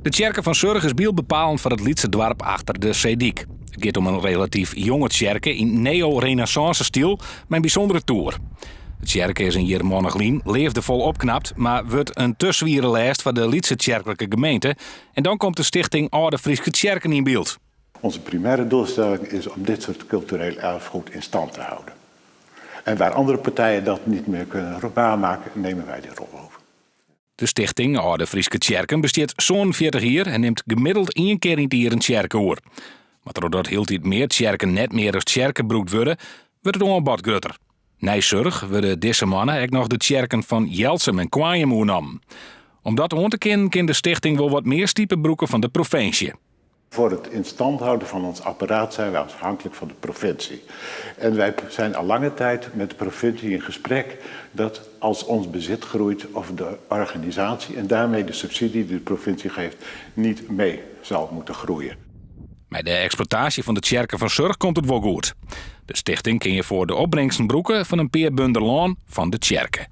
De tsjerke fan Surch is byldbepalend foar it lytse doarp achter de seedyk. It giet om in relatyf jonge tsjerke yn neo-renêssânse-styl mei in bysûndere toer. De tsjerke is in jiermannich lyn leafdefol opknapt, mar wurdt in te swiere lêst foar de lytse tsjerklike gemeente en dan komt de Stichting Alde Fryske Tsjerken yn byld. Onze primaire doelstelling is om dit soort cultureel erfgoed in stand te houden. En waar andere partijen dat niet meer kunnen waarmaken, nemen wij die rol over. De Stichting Alde Fryske Tsjerken bestiet 47 jier en nimt gemiddeld ien kear yn it jier in tsjerke oer. Mar trochdat hieltyd mear tsjerken net mear as tsjerke brûkt wurde, wurdt it oanbod grutter. Nei Surch wurde dizze moanne ek noch de tsjerken fan Jelsum en Koarnjum oernommen. Om dat oan te kinnen kin de stichting wol wat mear stipe brûke fan de provinsje. Voor het in stand houden van ons apparaat zijn wij afhankelijk van de provincie. En wij zijn al lange tijd met de provincie in gesprek dat als ons bezit groeit of de organisatie en daarmee de subsidie die de provincie geeft niet mee zal moeten groeien. Mei de eksploitaasje fan de tsjerke fan Surch komt it wol goed. De stichting kin hjirfoar de opbringsten brûke fan in pear bunder lân fan de tsjerke.